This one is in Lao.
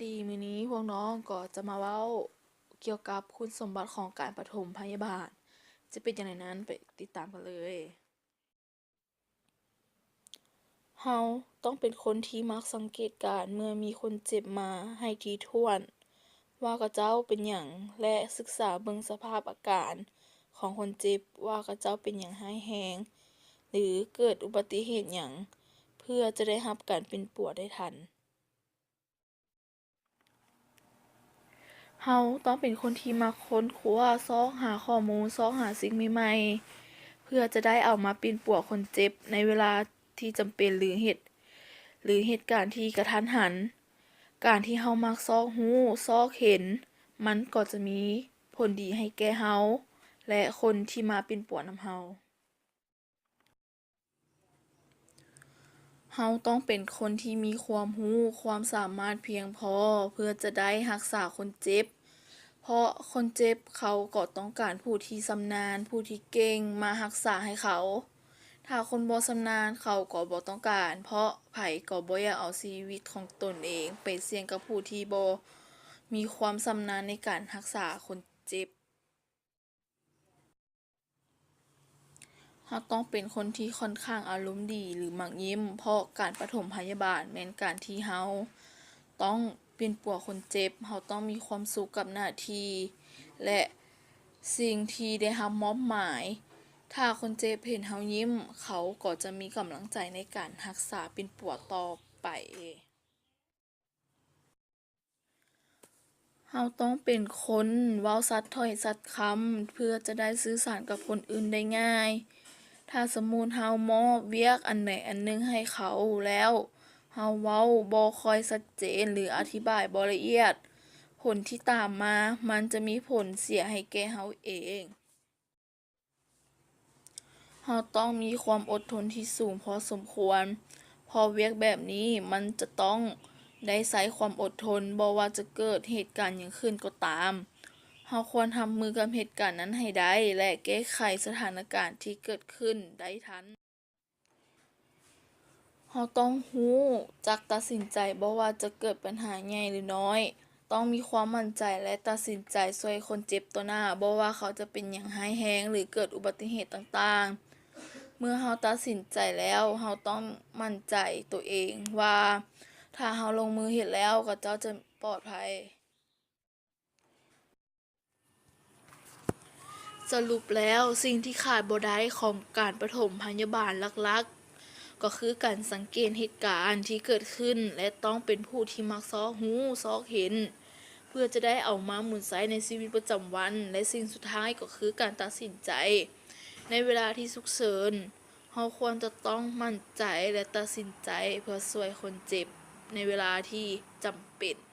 ດີ ມື້ນີ້ພວກນ້ອງກໍຈະມາເວົ້າກ່ຽວກັບຄຸນສົມບັດຂອງການປະຖົມພະຍາບານ ຈະເປັນຢ່າງໃດນັ້ນ ໄປຕິດຕາມກັນເລີຍ. ເຮົາຕ້ອງເປັນຄົນທີ່ມັກສັງເກດການເມື່ອມີຄົນເຈັບມາໃຫ້ຖີ່ຖ້ວນ ວ່າເຂົາເຈົ້າເປັນຫຍັງ ແລະ ສຶກສາເບິ່ງສະພາບອາການຂອງຄົນເຈັບ ວ່າເຂົາເຈົ້າເປັນຫຍັງຮ້າຍແຮງ ຫຼື ເກີດອຸບັດຕິເຫດຫຍັງ ເພື່ອຈະໄດ້ຮັບການປິ່ນປົວໄດ້ທັນ. ເຮົາຕ້ອງເປັນຄົນທີ່ມັກຄົ້ນຄວ້າ ຊອກຫາຂໍ້ມູນ ຊອກຫາສິ່ງໃໝ່ໆ ເພື່ອຈະໄດ້ເອົາມາປິ່ນປົວຄົນເຈັບໃນເວລາທີ່ຈຳເປັນ ຫຼື ເຫດ ຫຼື ເຫດການທີ່ກະທັນຫັນ. ການທີ່ເຮົາມັກຊອກຮູ້ ຊອກເຫັນ ມັນກໍຈະມີຜົນດີໃຫ້ແກ່ເຮົາ ແລະ ຄົນທີ່ມາປິ່ນປົວນຳເຮົາ. ເຮົາຕ້ອງເປັນຄົນທີ່ມີຄວາມຮູ້ ຄວາມສາມາດພຽງພໍ ເພື່ອຈະໄດ້ຮັກສາຄົນເຈັບ ເພາະຄົນເຈັບເຂົາກໍຕ້ອງການຜູ້ທີ່ຊຳນານ ຜູ້ທີ່ເກັ່ງມາຮັກສາໃຫ້ເຂົາ. ຖ້າຄົນບໍ່ຊຳນານ ເຂົາກໍບໍ່ຕ້ອງການ ເພາະໃຜກໍບໍ່ຢາກເອົາຊີວິດຂອງຕົນເອງໄປສ່ຽງກັບຜູ້ທີ່ບໍ່ມີຄວາມຊຳນານໃນການຮັກສາຄົນເຈັບ. ເຮົາຕ້ອງເປັນຄົນທີ່ຂ້ອນຂ້າງອາລົມດີ ຫຼື ມັກຍິ້ມ ເພາະການປະຖົມພະຍາບານແມ່ນການທີ່ເຮົາຕ້ອງປິ່ນປົວຄົນເຈັບ, ເຮົາຕ້ອງມີຄວາມສຸກກັບໜ້າທີ່ ແລະ ສິ່ງທີ່ໄດ້ຮັບມອບໝາຍ. ຖ້າຄົນເຈັບເຫັນເຮົາຍິ້ມ, ເຂົາກໍຈະມີກຳລັງໃຈໃນການຮັກສາປິ່ນປົວຕໍ່ໄປ. ເຮົາຕ້ອງເປັນຄົນເວົ້າສັດຖ້ອຍສັດຄຳ ເພື່ອຈະໄດ້ສື່ສານກັບຄົນອື່ນໄດ້ງ່າຍ. ຖ້າສົມມຸດເຮົາມອບວຽກອັນໃດອັນໜຶ່ງໃຫ້ເຂົາແລ້ວ ເຮົາເວົ້າບໍ່ຄ່ອຍຊັດເຈນ ຫຼື ອະທິບາຍບໍ່ລະອຽດ, ຜົນທີ່ຕາມມາມັນຈະມີຜົນເສຍໃຫ້ແກ່ເຮົາເອງ. ເຮົາຕ້ອງມີຄວາມອົດທົນທີ່ສູງພໍສົມຄວນ, ເພາະວຽກແບບນີ້ມັນຈະຕ້ອງໄດ້ໃຊ້ຄວາມອົດທົນ, ບໍ່ວ່າຈະເກີດເຫດການຫຍັງຂຶ້ນກໍຕາມ, ເຮົາຄວນຮັບມືກັບເຫດການນັ້ນໃຫ້ໄດ້ ແລະ ແກ້ໄຂສະຖານະການທີ່ເກີດຂຶ້ນໄດ້ທັນ. ເຮົາຕ້ອງຮູ້ຈັກຕັດສິນໃຈ, ບໍ່ວ່າຈະເກີດບັນຫາໃຫຍ່ ຫຼື ນ້ອຍ, ຕ້ອງມີຄວາມໝັ້ນໃຈ ແລະ ຕັດສິນໃຈຊ່ວຍຄົນເຈັບຕໍ່ໜ້າ, ບໍ່ວ່າເຂົາຈະເປັນຫຍັງຮ້າຍແຮງ ຫຼື ເກີດອຸບັດຕິເຫດຕ່າງໆ. ເມື່ອເຮົາຕັດສິນໃຈແລ້ວ, ເຮົາຕ້ອງໝັ້ນໃຈໂຕເອງວ່າ ຖ້າເຮົາລົງມືເຮັດແລ້ວ, ເຂົາເຈົ້າຈະປອດໄພ. ສະຫຼຸບແລ້ວ, ສິ່ງທີ່ຂາດບໍ່ໄດ້ຂອງການປະຖົມພະຍາບານຫຼັກໆ ກໍຄືການສັງເກດເຫດການທີ່ເກີດຂຶ້ນ ແລະ ຕ້ອງເປັນຜູ້ທີ່ມັກຊອກຮູ້ຊອກເຫັນ ເພື່ອຈະໄດ້ເອົາມາໝູນໃຊ້ໃນຊີວິດປະຈຳວັນ ແລະ ສິ່ງສຸດທ້າຍກໍຄືການຕັດສິນໃຈໃນເວລາທີ່ສຸກເສີນ. ເຮົາຄວນຈະຕ້ອງໝັ້ນໃຈ ແລະ ຕັດສິນໃຈເພື່ອຊ່ວຍຄົນເຈັບໃນເວລາທີ່ຈຳເປັນ.